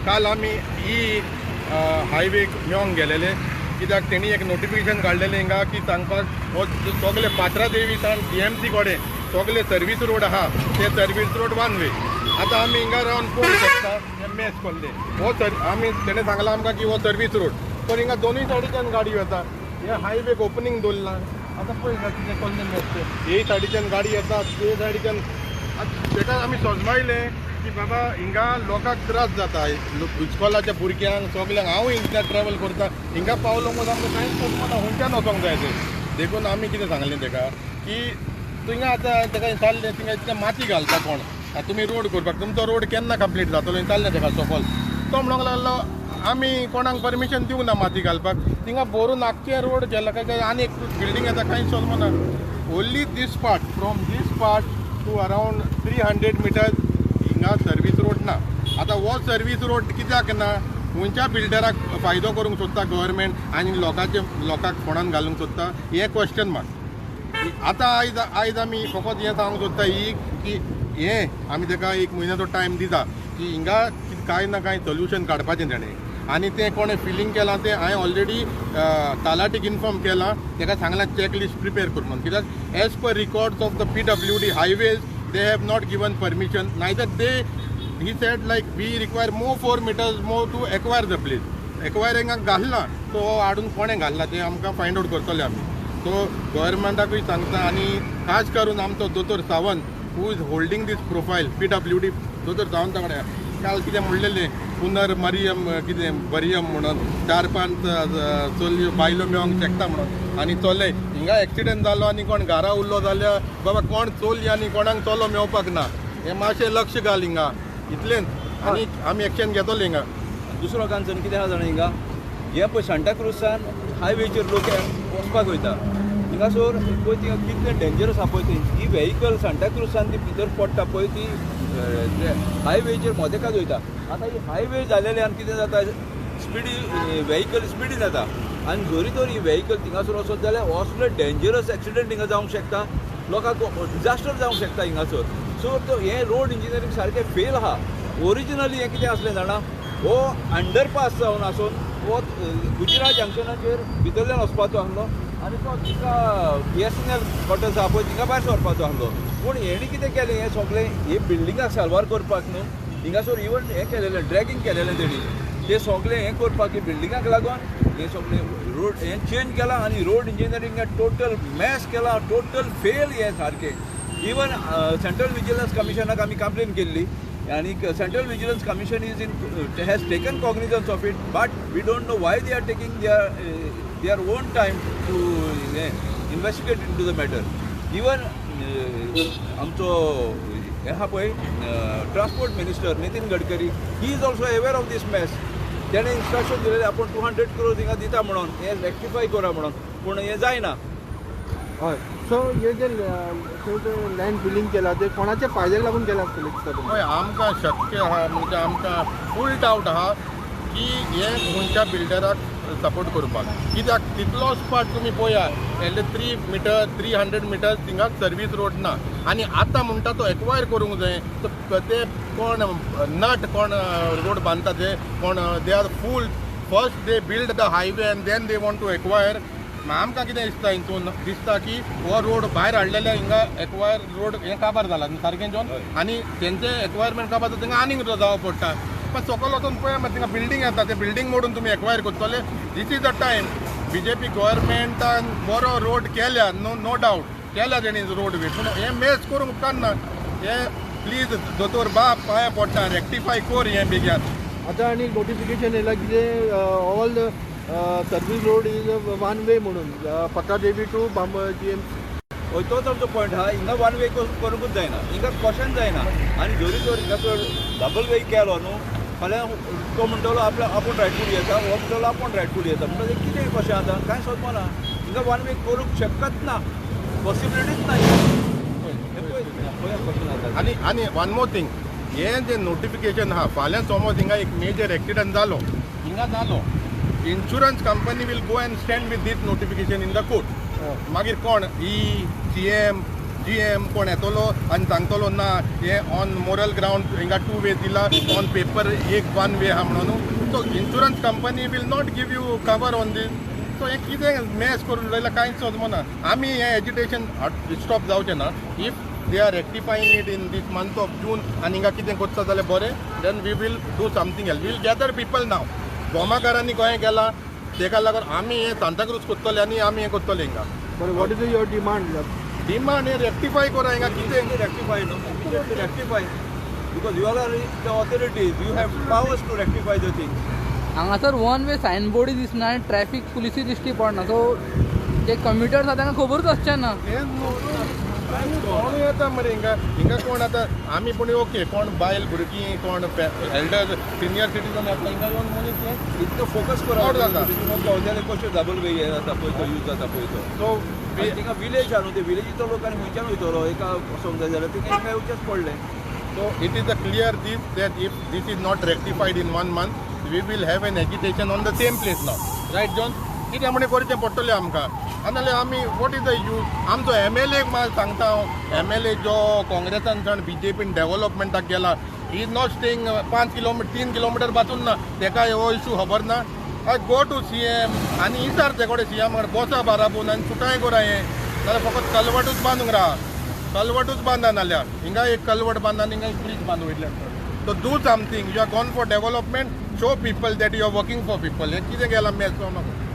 काल आमी ही हायवेक मेळोंक गेलेले कित्याक तेणी एक नोटिफिकेशन काडलेलें हिंगा की सांगपाक हो सगळे पात्रादेवी सावन DMC कडेन सगळे सर्वीस रोड आहा ते सर्वीस रोड वन वे. आतां आमी हिंगा रावन पळोवंक शकता हे मॅच कोल्ले हो आमी तेणें सांगलां आमकां की हो सर्वीस रोड, पण हिंगा दोनूय सायडीच्यान गाडी वता. हे हायवेक ओपनींग दवरलां. आतां पळय हिंगा कितें कोल्ले मॅच ते हे सायडीच्यान गाडी येता ते सायडीच्यान. तेका आमी सजमायलें की बाबा हिंगा लोकांक त्रास जाता, इस्कॉलाच्या भुरग्यांक सगल्यांक. हांव हिंगा ट्रॅवल करता, हिंगा पावलो म्हूण आमकां कांयच सोदपाना खंयच्यान वचोंक जाय तें. देखून आमी कितें सांगलें तेका की थिंगा आतां तेका विचारलें थिंगा इतलें माती घालता कोण, आतां तुमी रोड करपाक तुमचो रोड केन्ना कंप्लीट जातलो विचारलें तेका सोकोल. तो म्हणूंक लागलो आमी कोणाक परमिशन दिवंक ना माती घालपाक. थिंगा भरून आख्खे रोड केला काय आनी एक बिल्डींग येता कांयच सोदना. Only this part from this part to around 300 meters हिंगा सर्वीस रोड ना. आतां हो सर्वीस रोड कित्याक ना, खंयच्या बिल्डराक फायदो करूंक सोदता गव्हर्मेंट आनी लोकांचे लोकांक फोंडान घालूंक सोदता हें क्वेश्चन मार्क. आतां आयज आयज आमी फकत हें सांगूंक सोदता ही की हें आमी तेका एक म्हयन्याचो टायम दिता की हिंगा कांय ना कांय सोल्युशन काडपाचें तेणें. आनी तें कोणें फिलींग केलां तें हांवें ऑलरेडी तलाटीक इन्फॉर्म केलां, तेका सांगलां चॅक लिस्ट प्रिपेर कर म्हणून. कित्याक as per records of the PWD highways they have not given permission, neither they he said like we require more 4 meters more to acquire the place. एक्वायरिंगाक घालना तो हाडून कोणें घालना तें आमकां फायंड आवट करतले आमी. सो गव्हर्मेंटाकूय सांगता आनी खास करून आमचो दोतोर Sawant who is holding this profile PWD दोतोर सावंता कडेन काल कितें म्हणलेलें पुनर मरियम कितें बरियम म्हणून 4-5 चलयो बायलो मेळोंक शकता म्हणून. आनी चले हिंगा एक्सिडंट जालो आनी कोण घरा उरलो जाल्यार बाबा कोण चली आनी कोणाक चलो मेळपाक ना, हें मातशें लक्ष घाल हिंगा इतलेंच. आनी आमी एक्शन घेतले हिंगा. दुसरो कन्सर्न कितें आसा जाणा हिंगा, हें पळय सांताक्रुजान हायवेचेर लोक वचपाक वयता हिंगासर पळय थिंगा कितलें डेंजरस आसा पळय ती ही व्हेकल सांताक्रुजान ती भितर पडटा पळय ती हायवेचेर मोदेकाच वयता. आतां ही हायवे जालेल्यान कितें जाता, स्पिडी व्हेकल स्पिडीन जाता आनी जरी तर ही व्हेकल थिंगासर वचत जाल्यार असलो डेंजरस एक्सिडंट हिंगा जावंक शकता, लोकांक डिजास्टर जावंक शकता हिंगासर. सो तो हें रोड इंजिनियरींग सारकें फेल आहा. ओरिजिनली हें कितें आसलें जाणा, हो अंडरपास जावन आसून हो गुजरात जंक्शनाचेर भितरल्यान वचपाचो आसलो आनी तो तिका BSNL quarters आहा पळय थिंगा भायर सरपाचो आसलो. पूण हेणी कितें केलें हें सगळें हे बिल्डिंगाक साल्वार करपाक न्हू हिंगासर इवन हें केलेलें ड्रॅगींग केलेलें तेणी तें सगळें हें करपाक ही बिल्डिंगाक लागून हें सगळें रोड हें चेंज केलां आनी रोड इंजिनियरींग टोटल मॅस केलां, टोटल फेल हें सारकें. इवन सेंट्रल विजिलन्स कमिशनाक आमी कंप्लेन केल्ली आनी central vigilance commission is in has taken cognizance of it, but we don't know why they are taking their own time to investigate into the matter. Even आमचो हें आहा पळय transport minister Nitin Gadkari, he is also aware of this mess. तेणें instruction दिलेलें आपूण 200 crores हिंगा दिता म्हणून हें रेक्टिफाय करा म्हणून, पूण हें जायना. हय, सो हे जे लँड फिलींग केला ते कोणाच्या फायद्याक लागून केलां आसतलें दिसता तुमकां? हय, आमकां शक्य आहा म्हणजे आमकां फूल डावट आहा की हे खंयच्या बिल्डराक सपोर्ट करपाक. कित्याक तितलोच पार्ट तुमी पळया एले 300 मिटर्स थिंगा सर्वीस रोड ना. आनी आतां म्हणटा तो एक्वायर करूंक जाय ते कोण नट कोण रोड बांदता ते कोण they are full first they build the highway and then they want to acquire. आमकां कितें दिसता हितून दिसता की हो रोड भायर हाडलेल्या हिंगा एक्वायर रोड हें काबार जाला सारकें जॉन, आनी तेंचें एक्वायरमेंट काबार जाता थिंगा आनीक जावं पडटा. पण सकयल वचून पळया मागीर थिंगा बिल्डींग येता ते बिल्डींग मोडून तुमी एक्वायर करतले. This is the time BJP गव्हर्मेंटान बरो रोड केल्या, नो डावट केल्या तेणी रोड वे, पूण हें मॅच करूंक उपकारना. हें प्लीज दोतोर बाब पांया पडटा रेक्टिफाय कर हें बेग्यान. आतां आनी नोटिफिकेशन येयलां कितें all service road is one way म्हणून पत्रादेवी टू GMC. हय, तोच आमचो पॉयंट आहा. हिंगा वन वे करूंकूच जायना, हिंगा कशेंच जायना. आनी जरी तर हिंगासर डबल वे केलो न्हू फाल्यां तो म्हणटलो आपल्या आपूण रायटफूल येता, हो म्हणटलो आपूण रायटफूल येता, म्हणटकीर कितें कशें आतां कांय सोदपाना. हिंगा वन वे करूंक शकत ना, पॉसिबिलिटीच ना. पळया कशें जाता. आनी आनी वन मोर थींग, हें जें नोटिफिकेशन आहा फाल्यां समज हिंगा एक मेजर एक्सिडंट जालो हिंगा जालो, insurance company will go and stand with this notification in the court. मागीर कोण ई CM जी एम कोण येतलो आनी सांगतलो ना हे ऑन मोरल ग्रावंड हिंगा टू वे दिला, ऑन पेपर एक वन वे आहा म्हणून. So insurance company will not give you cover on this. So हें कितें मॅस करून उडयलां कांयच समजना. आमी हें एजिटेशन स्टॉप जावचें ना. If they are rectifying it in this month of June आनी हिंगा कितें करता जाल्यार बरें, then we will do something else. Will gather people now. गोमाकारांनी Goa गेला तेका लागून आमी हें सांताक्रूज करतले आनी आमी हें करतले हिंगा. बरें, what is your demand? Demand हें रेक्टिफाय करा हिंगा कितें रेक्टिफाय न्हू, immediately rectify because you are the authorities, you have powers to rectify the thing. हांगासर वन वे सायन बोर्डूय दिसना आनी ट्रॅफिक पुलिसूय दिश्टी पडना. सो जे कम्युटर्स आसा तांकां खबरूच आसचें ना. कोण येता मरे हिंगा, हिंगा कोण आतां आमी पूण ओके कोण बायल भुरगीं कोण एल्डर्स सिनियर सिटीजन येता हिंगा येवन मनीस हें इतलो फोकस चड जाता. करा कश्यो डबल वे हें जाता पळय तो यूज जाता पळय तो. सो थिंगा विलेज आहा न्हू, ते विलेजीचो लोक आनी खंयच्यान वयतलो एका वचोंक जाय जाल्यार तिंगा हिंगा येवचेंच पडलें. So it is a clear this that if this is not rectified in 1 month, we will have an agitation on the same place now. Right, John? कितें म्हणून करचें पडटलें आमकां. आनी जाल्यार आमी what is the use? आमचो एम एल एक मात सांगता हांव, एम एल ए जो काँग्रेसान सावन बी जे पीन डेवलपमेंटाक गेला, he is not staying 5 kilometre 3 kilometre पासून ना, तेका हो इशू खबर ना. I go to C M आनी विचार ते कडेन सी एम कडेन बसा बाराबून आनी सुटाय करा हें, नाजाल्यार फकत कलवटूच बांदूंक राहा. कलवटूच बांदा नाल्यार हिंगा एक कलवट बांदा आनी हिंगा एक ब्रीज बांदू वयल्यान. So do something, you are gone for development, show people that you are working for people. हें कितें गेलां मॅच जावं नाका.